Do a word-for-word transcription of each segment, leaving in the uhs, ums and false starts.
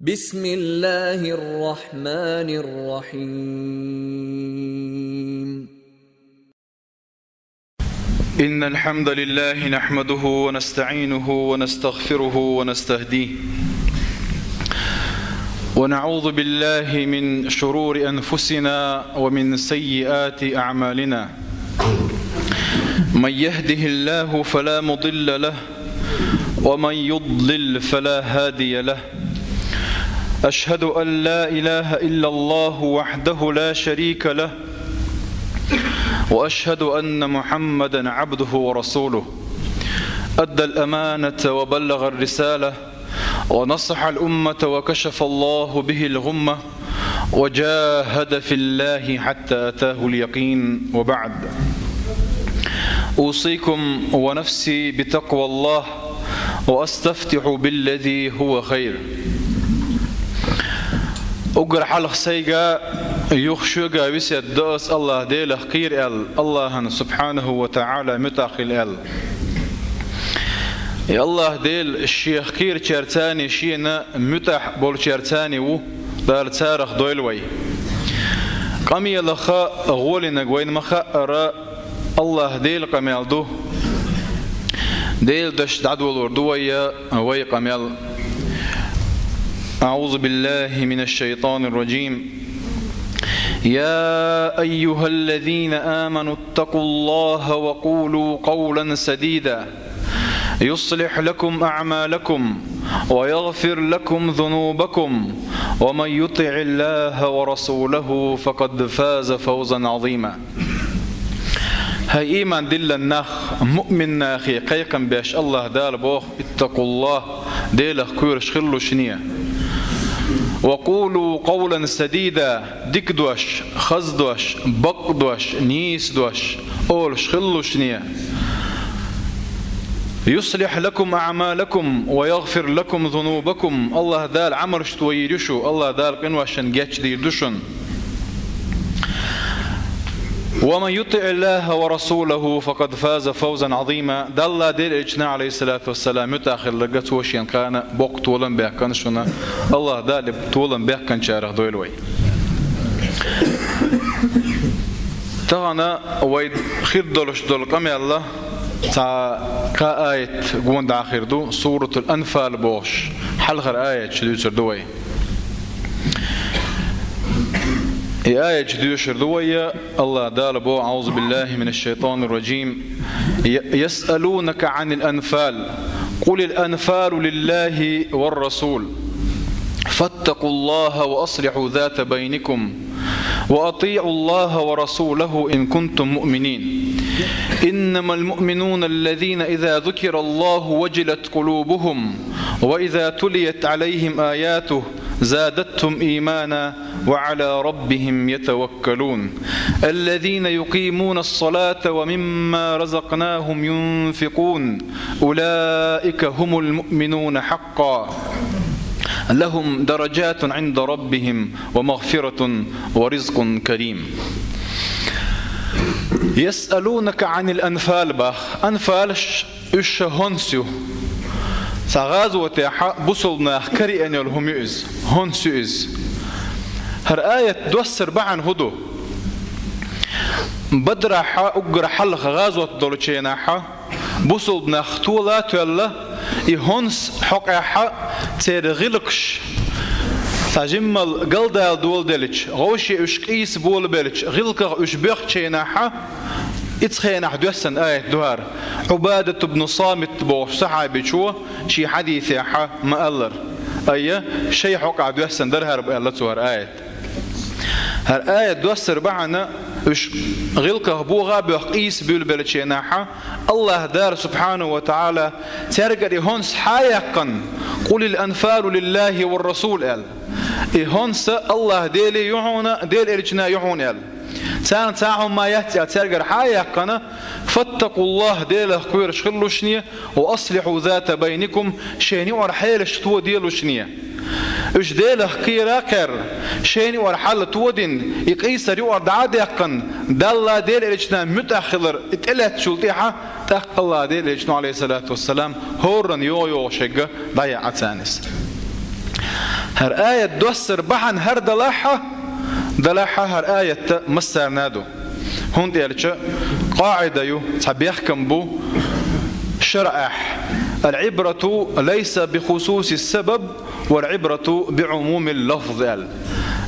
بسم الله الرحمن الرحيم. إن الحمد لله نحمده ونستعينه ونستغفره ونستهديه، ونعوذ بالله من شرور أنفسنا ومن سيئات أعمالنا. من يهده الله فلا مضل له، ومن يضلل فلا هادي له. أشهد أن لا إله إلا الله وحده لا شريك له، وأشهد أن محمدا عبده ورسوله. أدى الأمانة وبلغ الرسالة، ونصح الأمة، وكشف الله به الغمة، وجاهد في الله حتى أتاه اليقين، وبعد. أوصيكم ونفسي بتقوى الله، وأستفتح بالذي هو خير. Уггар хьалха сайга, юха шуга весет до ас АллахӀ Делах кхера аьлла, АллахӀан субхьанаху ва таӀала муьтӀахь хила аьлла. И АллахӀ Дела Шех кхерачаьрца а, Шена муьтӀахь болчаьрца а ву, Дала царах дойла вай. Къамелаха гӀолинарг вайна ма хаъара, АллахӀ Дела къамел ду. Делан дош дӀадолор ду вай, вай къамел. أعوذ بالله من الشيطان الرجيم. يا أيها الذين آمنوا اتقوا الله وقولوا قولا سديدا يصلح لكم أعمالكم ويغفر لكم ذنوبكم ومن يطع الله ورسوله فقد فاز فوزا عظيما. ХӀай иман диллина нах, муъмин нахе кхайкхам беш АллахӀ Дала боху: اتقوا الله, Делах кхоьруш хилалаш шуна. وقولوا قولا سديدا, дика дош, хаза дош, бакъ дош, нийса дош олуш хилалаш шуна. يصلح لكم أعمالكم ويغفر لكم ذنوبكم, АллахӀ Дала Ӏамалш тойийр ю шу, АллахӀ Дала къиношна гечдийр ду шуна. ومن يطع الله ورسوله فقد فاز فوزا عظيما. Далла, Делан Элчанна, عليه الصلاة والسلام, муьтӀахь хилларга, цо шен кхана боккха толам баьккхина шуна. АллахӀ Дала толам баьккхинчарах дойла вай. Тахана вай хир долуш долу къамел цхьа кхаа аят гонахь хир ду, Суратул Анфал бохуш, хьалхара аят чу дуьйцур ду вай. И аят чу доьшур ду вай, АллахӀ Дала боху: أعوذ بالله من الشيطان الرجيم. ي-، يسألونك عن الأنفال. قل الأنفال لله والرسول. فاتقوا الله وأصلحوا ذات بينكم. وأطيعوا الله ورسوله إن كنتم مؤمنين. إنما المؤمنون الذين إذا ذكر الله وجلت قلوبهم وإذا تليت عليهم آياته زادتهم إيمانا وعلى ربهم يتوكلون. الذين يقيمون الصلاة ومما رزقناهم ينفقون. أولئك هم المؤمنون حقا. لهم درجات عند ربهم ومغفرة ورزق كريم. يسألونك عن الأنفال боху. Анфалш уьш ша хӀонс ю. Цхьа гӀазотехь бусалба нах караеана йолу хӀума ю иза. ХӀонс ю иза. ХӀара аят доссар бахьана хӀун ду? Бадрахь уггар хьалха гӀазот долчу хенахь бусалба нах тола а тоьлла, и хӀонс хьокъехь церан гӀиллакхаш цхьа жиммал галдала доладелча, вовшех уьш къийса болабелча, гӀиллакхах уьш боьхначу хенахь, Ицу хенахь доьссина аят ду хӀара. Ӏубадат ибн Самит бохучу сахьабичо шен хьадисехь ма-аллара: «Айя, шайн хьокъехь доьссина дара хӀара», — аьлла цо хӀара аят. ХӀара аят доссар бахьана, уьш гӀиллакхах богӀа а боьхна къийса буьйлабеллачу хенахь, АллахӀ Дала, субхьанаху ва тагӀала, цаьргара и хӀонс схьа а яьккхина: «Къулил анфалу лиллахӀи ва расул», — аьлла. И хӀонс АллахӀ Деле ю хьуна, Делан элчане ю хьуна аьлла. Царна цхьа а хӀума ма яц аьлла, цаьргара схьа а яьккхина: «ФаттакъуллахӀ, Делах кхоьруш хила лушне, ва аслихьу зата байникум, шайна юкъара хьелаш тоделушне». Уьш Делах кхера а кхерра, шайна юкъара хьал тодина, и къийсар юкъара дӀа а даьккхина, Далла, Делан элчане муьтӀахь хилар и тӀелаьцначул тӀаьхьа, тӀаккха АллахӀ Делан элчано, Ӏалайхиссалату вассалам, хӀоранна йогӀу-йогӀуш ерг дӀаяьккхина царна иза. ХӀара аят доссар бахьан хӀара далахь а, далахь а хӀара аят массарна а ду. ХӀунда аьлча, къаӀида ю, цхьа бехкам бу шарӀехь: «العبرة ليس بخصوص السبب، والعبرة بعموم اللفظ», аьлла.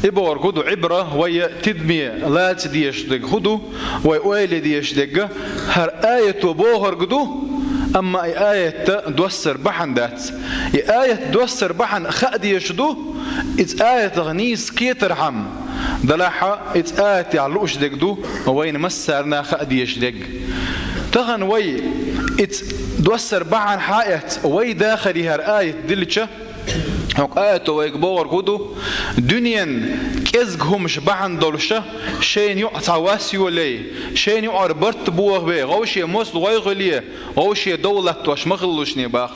И бохург хӀун ду, Ӏибра вай тидаме лаца дезаш дерг хӀун ду, вай ойла е дезаш дерг хӀара аято бохург ду, амма и аят доссар бахьан дац. И аят доссар бахьан хаа дезаш ду, иза аятах нийса кхетархьама, далахь а иза аятехь лууш дерг ду вайна массарна хаа дезаш дерг. Тахан вай иза доссар бахьан хьаэц, вай дахаре хӀара аят дилча, хӀокху аято вайга бохург хӀун ду? Дуьненан кӀезга хӀумаш бахьана долуша, шайна юкъа цхьа вас йолий, шайна юкъара барт бохабе, вовше мосла гӀой хуьлий, вовше довлаттош ма хиллушний бах.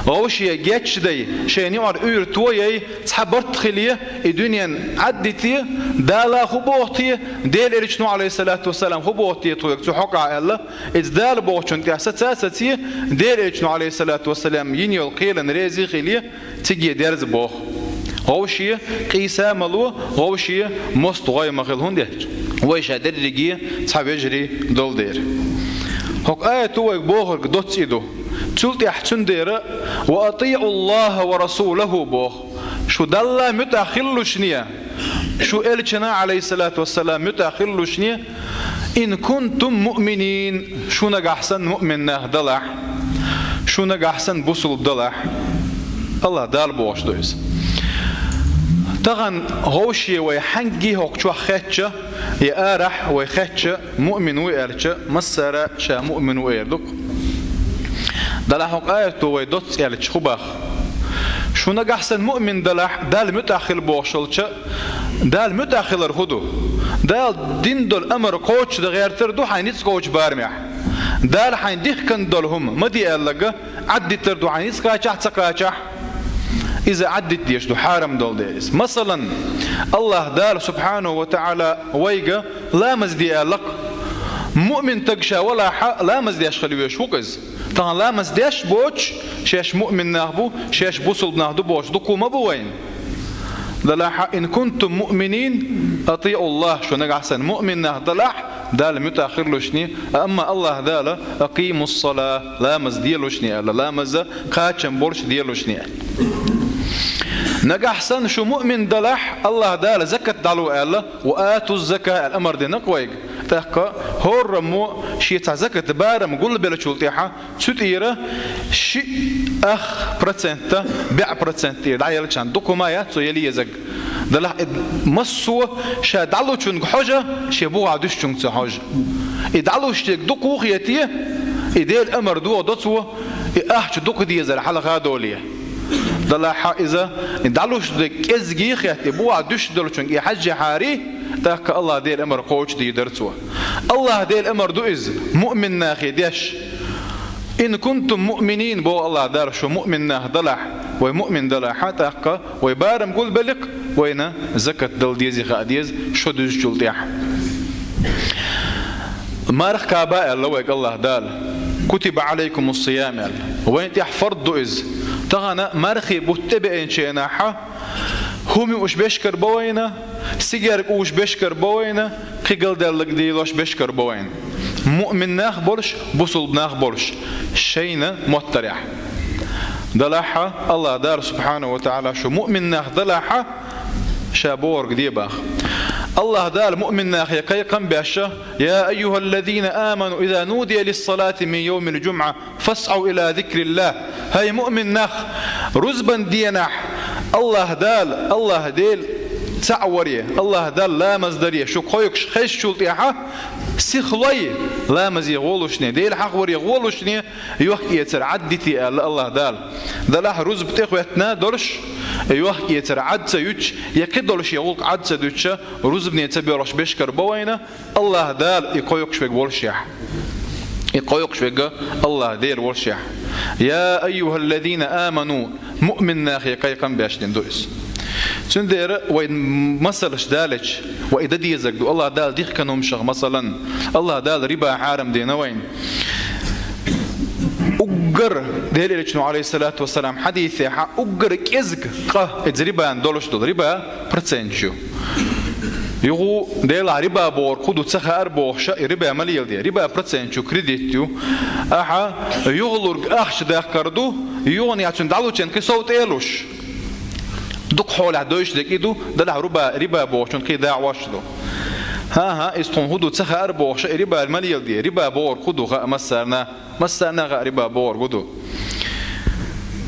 Вовше гечдай, шайна юкъара уьйр тояй, цхьа барт хилий, и дуьнен Ӏаддитий, Дала хӀун боху те, Делан Элчано, Ӏалайхиссалату вассалам, хӀун боху те тхоьга цу хьокъехь аьлла, иза Дала бохучунна тӀехь саца а саций, Делан Элчано, Ӏалайхиссалату вассалам, йина йолу кхелана реза а хилий, циге дерза боху. Вовше къийса а ма ло, вовше мостагӀой а ма хила, хӀунда аьлча вай ша дерриге цхьа вежарий долу дела. ХӀокху аято вайга бохург доцца и ду. Цул тӀаьхьа цундела: «وأطيعوا الله ورسوله», боху. Шу Далла муьтӀахь хилалушне, шу Элчана, Ӏалайхиссалату вассалам, муьтӀахь хилалушне, «إن كنتم مؤمنين», шу нагахь санна муъмин нах далахь, шу нагахь санна бусулба далахь. АллахӀ Дала бохуш ду иза. Тахан вовше вай хьаьнгге хӀокху чохь хеттача, я арахь вай хеттача, муъмин ву аьлча, массара ша муъмин ву эр ду-кх. Далахь хӀокху аято вай доцца аьлча хӀун бах? Шу нагахь санна муъмин далахь, Далла муьтӀахь хила бохуш волча, Далла муьтӀахь хилар хӀун ду? Дала дина долу амар кхочушдан гӀертар ду хьайн ницкъ кхочу барамехь. Дала хьайн дихкина долу хӀума ма де аьлларг Ӏаддитар ду хьайн ницкъ кхачахь а, ца кхачахь а. Иза Ӏаддита дезаш ду, хьарам долу дела иза. Масалан, АллахӀ Дала, субхьанаху ва таӀала, вайга ламаз де аьлла-кх. Муъмин стаг ша валахь а, ламаз деш хила везаш ву-кх иза. Тахана ламаз деш а боцуш, шаьш муъмин нах бу, шаьш бусулба нах ду бохуш дукха ма бу вайна. Далахь а: «إن كنتم مؤمنين أطيعوا الله», шу нагахь санна муъмин нах далахь, Далла муьтӀахь хилалушне, амма АллахӀ Дала: «أقيموا الصلاة», ламаз делушне аьлла, ламаз кхачам болуш делушне аьлла. Нагахь санна шу муъмин далахь, АллахӀ Дала закат дӀало аьлла, «وآتوا الزكاة» аьлла амар дина-кх вайга. ТӀаккха хӀораммо шен цхьа закат барам гулбеллачул тӀаьхьа, цу тӀера шиъ, ах процент, бӀе процент тӀера дӀаеллачхьана дукха хӀума яц цо яла езарг. Далахь и массо а ша дӀалучунга хьожа, шен бухахь дуьсучунга ца хьожа. И дӀалуш дерг дукха ву хете, и Делан амар дохадо цо, и ахча дукха дезар хьалха а долий. Далахь а иза, и дӀалуш дерг кӀезиг хетта, и бухахь дуьсуш долчунга и хьаьжжахьара, тӀаккха АллахӀ Делан амар кхочушдийр дара цо. АллахӀ Делан амар ду иза, муъмин нахе деш. «إن كنتم مؤمنين», боху АллахӀ Дала, шу муъмин нах далахь, вай муъмин далахь, тӀаккха вай барам гулбеллакх, вайна закат дала дезий хаа деза, шо дуьзначул тӀаьхьа. Марха кхаба аьлла вайга АллахӀ Дала: «كتب عليكم الصيام», аьлла. Вайна тӀехь фард ду иза. Тахана мархий бутт тӀебеанчу хенахь, хӀума юуш бешкара бо вайна, сигерг уьш бешкара бо вайна, кхин галдаьлларг дийлош бешкара бо вайна. Муъмин нах болуш, бусулба нах болуш, шайна моттарехь. Далахь а, АллахӀ Дала, субхьанаху ва таӀала, шу муъмин нах далахь а, ша бохург де бах. АллахӀ Дала муъмин нахе кхайкхам беш: «يا أيها الذين آمنوا إذا نودي للصلاة من يوم الجمعة فاسعوا إلى ذكر الله». ХӀай муъмин нах, рузбан денахь АллахӀ Дала, АллахӀ Дела цхьаъ варе, АллахӀ Далла ламаз даре шу кхойкхуш хезчул тӀаьхьа, сихлой ламазе гӀолушне, Дела хьахаваре гӀолушне, йохк-эцар Ӏаддите аьлла АллахӀ Дала. Далахь рузба тӀехӀоьттина долуш, йохк-эцар Ӏад ца юьтуш, я кхидолуш я гӀуллакх Ӏад ца дуьтуш, рузбане ца боьлхуш бешкара бо вайна, АллахӀ Дала и кхойкхуш верг волушехь. И кхойкхуш верг АллахӀ Дела волушехь. «يا أيها الذين آمنوا», муъмин нахе кхайкхам беш дина ду иза. Цундела вай масалаш далеча, вай и дан дезарг ду, АллахӀ Дала дихкина хӀумнашах, масалан, АллахӀ Дала риба хьарам дина вайна. Уггар, Делан Элчано, алейхиссалату вассалам, хьадисехьа, уггар кӀезига къа иза рибана долуш долу, риба проценташ ю. Юха Делахь риба бохург хӀун ду ца хаар бохуш, и риба ма леладе. Риба проценташ ю, кредит ю. Ахьа юхалург ахча даккхар ду, юханехьа цуьнан дӀалучун кхин сов тӀе а луш. Дукха хьолахь дойуш дерг и ду, делахь риба, риба бохучун кхин дакъош ду. ХӀан-хӀа, иза тхуна хӀун ду ца хаар бохуш, и риба ма леладе. Риба бохург хӀун ду хаьа массарна. Массарна а хаьа риба бохург хӀун ду.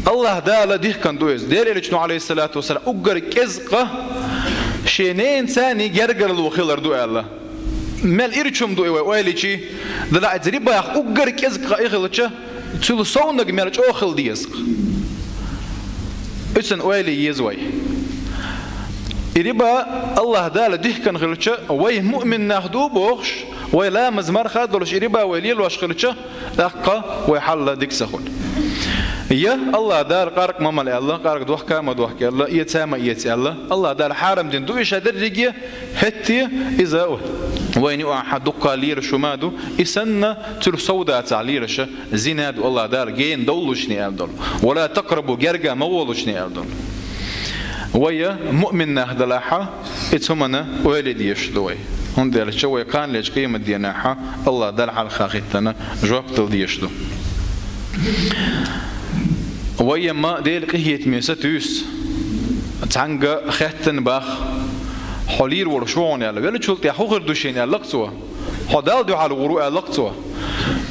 Аллахь Дала дихкина ду иза. Делан Элчано, алейхиссалату вассалам, уггар кӀезига къа шен ненаца гергарло хилар ду аьлла. Мел ирча хӀума ду и вай ойла йича, делахь иза рибах уггар кӀезига къа и хилча, цул совнаг мел чӀогӀа хила деза-кх. Иза ойла е еза вай. И риба Аллахь Дала дихкина хилча, вай муъмин нах ду бохуш, вай ламаз, марха а долуш, и риба вай лелош хилча, тӀаккха вай хьал дика ца хуьлу. Я Аллахь Дала къаркъа ма мала аьлла, къаркъа дохка а ма дохка аьлла, эца а ма эца аьлла, Аллахь Дала хьарам дина ду и ша дерриге, хӀетте иза вайна юкъахь дуккха лелаш хӀума а ду, и санна, цул сов дацахь лелаш, зина ду, Аллахь Дала гена довлалучуьнга аьлла долу. «Ва ла такърабу», герга ма гӀолучуьнга аьлла долу. Вай муъмин нах делахь, иза хӀуманна ойла е дезаш ду вай. ХӀунда аьлча вай кханалерчу къематдийнахь Аллахь Далла хьалха хӀиттина жоп дала дезаш ду. Вай ма Делан къинхетаме сатуьйсу. Цхьаьнга хаьттина боху: «Хьо лийр волуш ву хьуна», – аьлла. «Веллачул тӀаьхьа хӀун хир ду шена?» – аьлла-кх цо. «Хьо Далла дуьхьал гӀур ву», – аьлла-кх цо.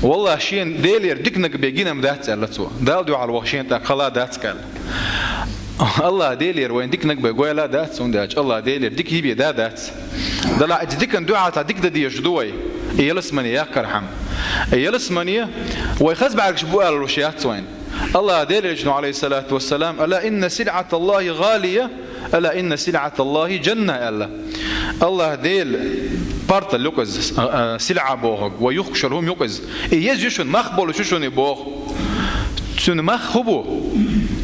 «Валлахь, шена Делера диканиг бен гина-м дац», – аьлла цо. «Далла дуьхьал ваха шена тӀаккха хала дац-кх», – аьлла. Аллахь Делера вайна диканиг бен гойла а дац, хӀунда аьлча Аллахь Делера дика бен дан а дац. Делахь иза диканна дуьхьал цхьа дика дан дезаш ду вай, и ялсамане яккхархьама. И ялсамане вай хаза бӀаьргаш бу алалуш яц вайна. Аллахь Делан Элчано, алейхиссалату вассалам: «Ала инна силъаталлахи гӀалия, ала инна силъаталлахи джанна», – аьлла. Аллахь Делан партал ю-кх иза, а, а, силъа бохург, вай юхкуш йолу хӀума ю-кх иза. И еза ю шуна, мах болуш ю шуна и боху. Цуьнан мах хӀун бу?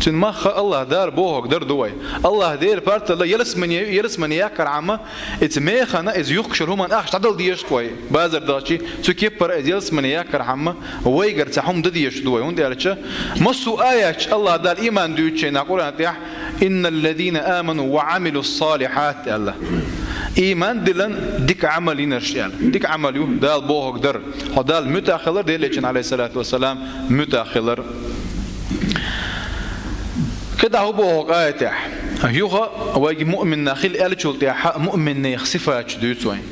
Цуьнан мах Аллахь Дала бохург дар ду вай. Аллахь Делан партал ялсамане, ялсамане яккхархьама, иза механа, иза юхкуш йолу хӀуманна ахча дӀадала дезаш-кх вай. Базар дахча, цу кеппара иза ялсамане яккхархьама, вайгара цхьа хӀума дан дезаш ду вай. ХӀунда аьлча массо а аяташ Аллахь Дала ийман дуьйцучу хенахь Къуръан тӀехь: «Инналлазина аману ва Ӏамилуссалихьат», – аьлла. Ийман диллина, дика Ӏамал йинарш аьлла. Дика Ӏамал ю Дала бохург дар. Хьо Далла муьтӀахь хилар, Делан Элчанна, алейхиссалату вассалам, муьтӀахь хилар. КхидӀа хӀун боху-кх аятехь? Юха вайга муъмин нах хила аьллачул тӀаьхьа муъминех сифаташ дуьйцу вайна.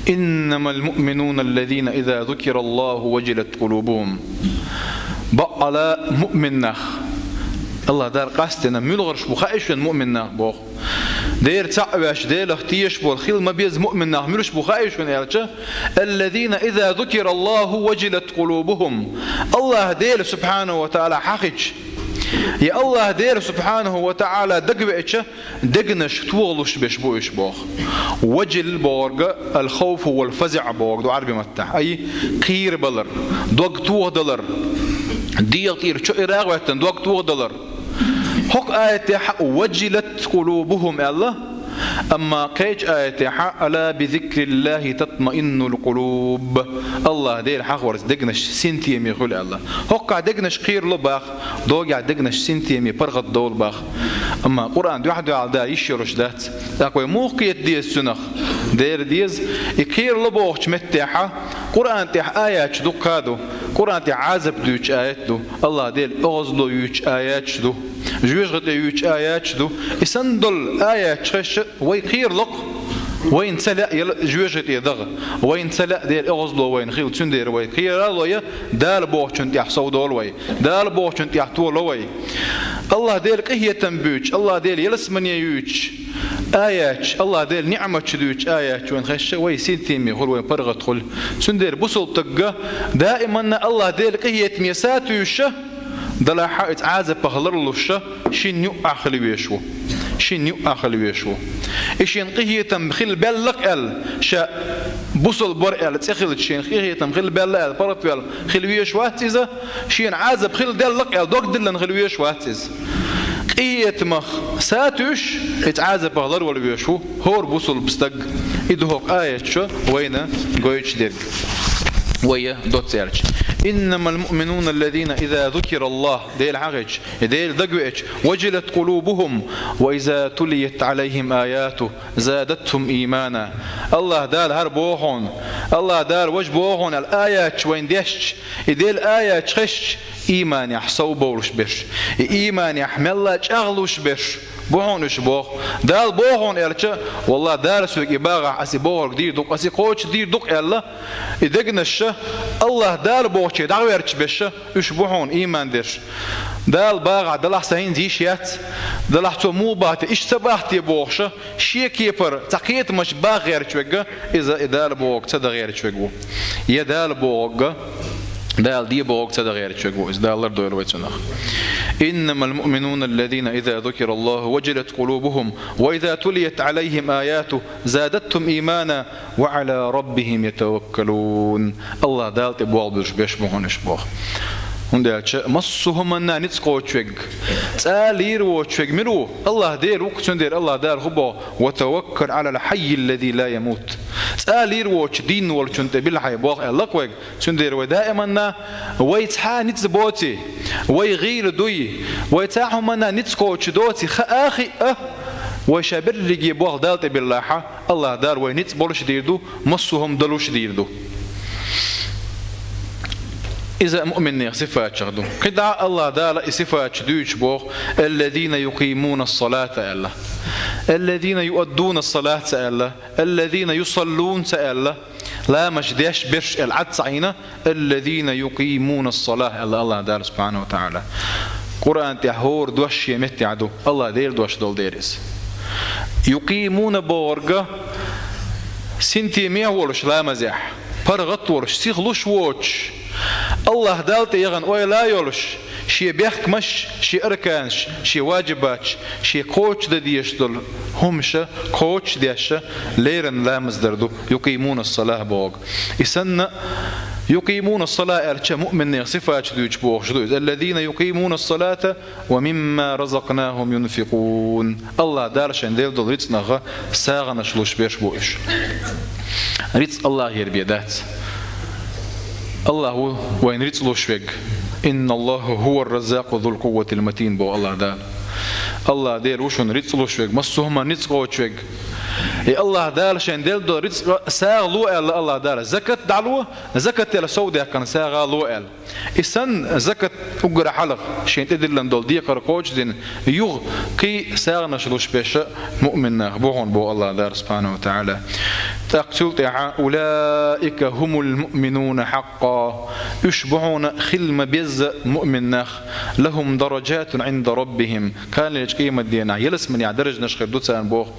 «Иннамал муъминуна аллазина иза зукираллаху важилат къулубухум». Баккъала муъмин нах. Аллахь Дала къастина, муьлхарш бу хаьий шуна муъмин нах боху. Дера цхьаъ веш, Делах тешаш болу хила ма-безза муъмин нах муьлш бу хаьий шуна аьлча: «Аллазина иза зукираллаху важилат къулубухум». Аллахь Дела субхьанаху ва таӀала хьахийча, я Аллахь Дела субхьанаху ва таӀала дагавеача, дегнаш тохалуш беш бу уьш боху. Важил бохург ал-хауфу вал-фазаъ бохург ду Ӏарби маттахь. Ай, кхерабалар, дог тохадалар, дегӀа тӀера чо ирагӀ веттан дог тохадалар. ХӀокху аятехь «важилат къулубухум» аьлла, амма кхечу аятехь «ала би зикриллахи татмаиннул къулуб». Аллахь Дела хьахорца дегнаш синтеме хуьлу аьлла. ХӀокхахь дегнаш кхерало бах, догехь дегнаш синтеме, паргӀат долу бах. Амма Къуръан дуьхь-дуьхьал да йиш йолуш дац. ТӀаккха вай муха кхета деза цунах? Дера деза, и кхерало бохучу меттехьа Къуръан тӀехь аяташ дуккха а ду. Къуръан тӀехь Ӏазап дуьйцу аят ду. Аллахь Дела оьгӀазло юьйцу аяташ ду. Жоьжахати юьйцу аяташ ду. И санна долу аяташ хезча, вай кхерало-кх, вайна ца лаьа яла жоьжахати дагӀа. Вайна ца лаьа Дела оьгӀазло вайна хила, цундела вай кхерало я, Дала бохучун тӀехь совдолу вай. Дала бохучун тӀехь толо вай. Аллахь Дела къинхетам буьйцу, Аллахь Дела ялсамане юьйцу аяташ, Аллахь Дела ниӀматаш дуьйцу аяташ вайна хезча, вай синтеме хуьлу, вай паргӀат хуьлу. Цундела бусалба стаг даиманна Аллахь Дела къинхетаме сатуьйсуш, делахь а иза Ӏазапах ларлуш, шина юккъехь хила везаш ву. Шина юккъехь хила везаш ву. И шена къинхетам хила баьлла-кх аьлла, ша бусалба вара аьлла цӀе хилча, шена къинхетам хила баьлла аьлла, паргӀатваьлла хила везаш вац иза, шена Ӏазап хила даьлла-кх аьлла, дог диллина хила везаш вац иза. Къинхетамах сатуьйсуш, иза Ӏазапах ларвала везаш ву хӀора бусалба стаг. И ду хӀокху аяташа вайна гойтуш дерг. Вай доцца аьлча. إنما المؤمنون الذين إذا ذكر الله, Дела хьагӀеча, Дела дагавеача, وجلت قلوبهم وإذا تليت عليهم آياته زادتهم إيمانا. АллахӀ Дала хӀара боху хьуна, АллахӀ Дала важа боху хьуна аьлла аяташ вайна дешча, и Дела аяташ хезча, ийманехь сов бовлуш берш, и ийманехь мелла а чӀагӀлуш берш бу хьуна уьш боху. Дала боху хьуна аьлча, валлахӀ, Дала соьга и багӀахь, ас и бохург дийр ду-кх, ас и кхочуш дийр ду-кх аьлла, и дегнаш ша АллахӀ Дала бохуче дӀагӀерташ берш ша, уьш бу хьуна ийман дерш. Дала багӀахь, далахь, сан хӀинца йиш яц, далахь, цо муха бахьа те, иштта ца бахьа те бохуш ша, шен кепара цхьа кхетамаш баха гӀерташ верг, иза и Дала бохург ца дан гӀерташ верг ву. Я Дала бохург, Дала де бохург ца дан гӀерташ верг ву иза, Дала лардойла вай цунах. إنما المؤمنون الذين إذا ذكر الله وجلت قلوبهم وإذا تليت عليهم آياته زادتهم إيمانا وعلى ربهم يتوكلون. АллахӀ Дала тӀе болх буьлуш берш бу хьуна уьш боху. ХӀунда аьлча массо а хӀуманна ницкъ кхочуш верг, цӀа лийр воцуш верг мила ву? АллахӀ Дела ву-кх, цундела АллахӀ Дала хӀун боху: وتوكل على الحي الذي لا يموت. ЦӀа лийр воцучу дийна волчунна тӀе билла хьайн болх аьлла-кх вайга. Цундела вай даиманна, вай цхьа а ницкъ боций, вай гӀийла дуй, вай цхьа а хӀуманна ницкъ кхочуш доций хаа а хиъа, вай ша берриге болх Дала тӀе биллахь, АллахӀ Дала вай ницкъ болуш дийр ду, массо а хӀума далуш дийр ду. Иза муъминех сифатех ду. КхидӀа АллахӀ Дала и сифаташ дуьйцуш боху: الذين يقيمون الصلاة аьлла, الذين يؤدون الصلاة ца аьлла, الذين يصلون ца аьлла, ламаз деш берш аьлла Ӏад ца Ӏийна, الذين يقيمون الصلاة аьлла АллахӀ Дала субхьанаху ва таӀала. Къуръан тӀехь хӀора дош шен меттехь ду, АллахӀ Делан дош долу дела иза. Юкъиймуна бохург, синтемехь волуш ламазехь, паргӀат волуш, сиха луш воцуш, АллахӀ Далла тӀе яхана ойла а йолуш, шен бехкамаш, шен арканаш, шен ваджибаташ, шен кхочушдан дезаш долу хӀумаш кхочушдеш, леррина ламаз дар ду, юкъиймуна ссалахӀ бохург. И санна, юкъиймуна ссалахӀ аьлча, муъминех сифаташ дуьйцуш бохуш ду иза: الذين يقيمون الصلاة ومما رزقناهم ينفقون. АллахӀ Дала шайн делла долу рицкъанах сагӀанаш луш берш бу уьш. Рицкъ АллахӀера бен дац. АллахӀ ву вайна рицкъ луш верг. إن الله هو الرزاق ذو القوة المتين боху АллахӀ Дала. АллахӀ Дела ву шуна рицкъ луш верг, массо а хӀуманна ницкъ кхочуш верг. И АллахӀ Дала шайн делла долу рицкъа сагӀа ло аьлла АллахӀ Дала. Закат дӀало, закат аьлла сов даьккхина сагӀа ло аьлла. И санна, закат уггар хьалха шен тӀедиллина долу декхар кхочушдина, юха кхин а сагӀанаш луш берш муъмин нах бу хьуна боху АллахӀ Дала субхьанаху ва таӀала. ТӀаккха цул тӀаьхьа: أولئك هم المؤمنون حقا. Уьш бу хьуна хила ма-безза муъмин нах. لهم درجات عند ربهم. Кхана лечу къематдийнахь ялсаманехь даржанаш хир ду царна боху.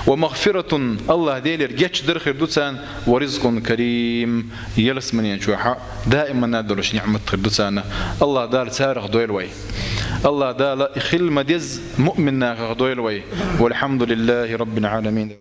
ومغفرة, АллахӀ Делера гечдар хир ду царна. ورزق كريم. Ялсамани чохь даиманна долуш ниӀмат хир ду царна. АллахӀ Дала царах дойла вай. АллахӀ Дала хила ма-дезза муъмин нахах дойла вай. والحمد لله رب العالمين.